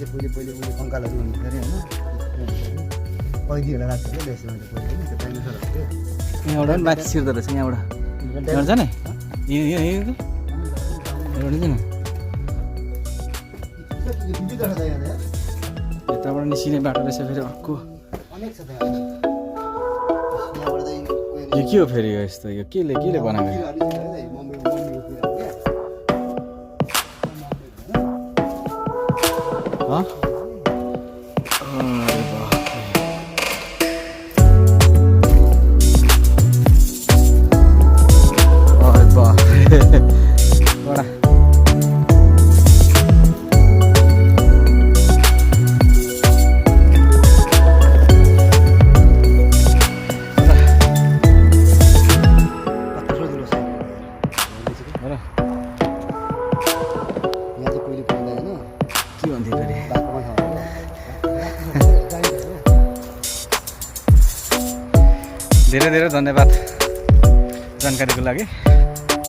चाहिँ पहिले कङ्कालहरू हुन्थ्यो अरे होइन कैदीहरूलाई राख्छ क्या बेसमा चाहिँ पहिले होइन त्यो डाइनोसरहरू थियो यहाँबाट पनि माथि छिर्दो रहेछ यहाँबाट यहाँ जाने यताबाट निस्किने बाटो रहेछ फेरि अर्को अनेक छ त्यहाँ यो के हो फेरि यो यस्तो यो केले बनाएको धेरै धेरै धन्यवाद जानकारीको लागि।